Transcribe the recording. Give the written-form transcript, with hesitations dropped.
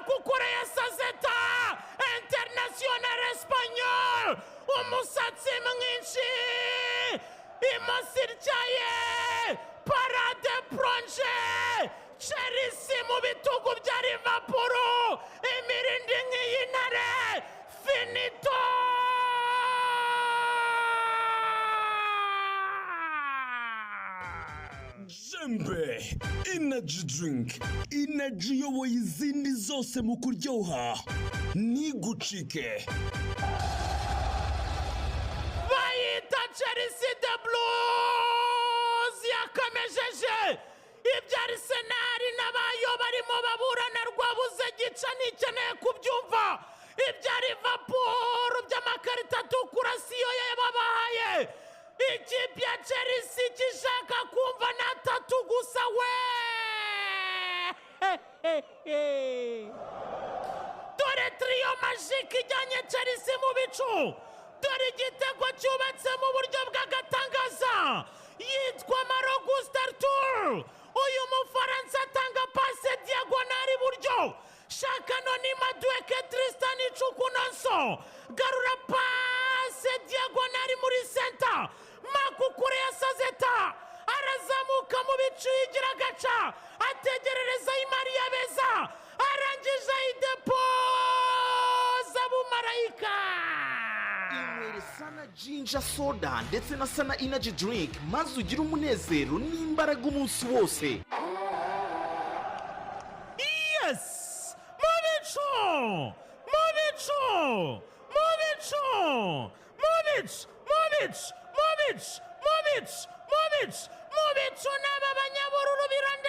Cucurella Sazeta, international espagnol, umusatsi mwinshi, imoso ityaye, parade plongée, Chelsea mu bitugu bya Liverpool, imirindi nk'iy'intare, finito. Jembe Energy Drink, energy iyoboye izindi zose mu kuryoha, ntigucike. Bayita Chelsea the Blues, yakamejeje ibya Arsenal n'abayo barimo baburana rwabuze gica, ntikeneye kubyumva. Ibya Liverpool by'amakarita atukura siyo yababahaye. Ikipe ya Chelsea ikishaka kumva ni atatu gusa we. Dore trio magique ijyanye Chelsea mu bicu, dore igitego cyubatse mu buryo bw'agatangaza, yitwa Malo Gusto Arthur. Uyu mufaransa atanga passe diagonale iburyo, shaka noni Madueke Tristan Chukwunonso, garura passe diagonale muri center, Cucurella Sazeta arazamuka mu bicu yigira agaca, ategerereza imari ya beza, arangije ayidepoza bumarayika. Inywere Sana Ginger Soda ndetse na Sana Energy Drink, maze ugire umunezero n'imbaraga umunsi wose. Yes, mu bicu, mu bicu, mu bicu, mu bicu, mu bicu, mu bicu, mu bicu, mu bicu, mu bicu, n'aba banyabururu biranditse.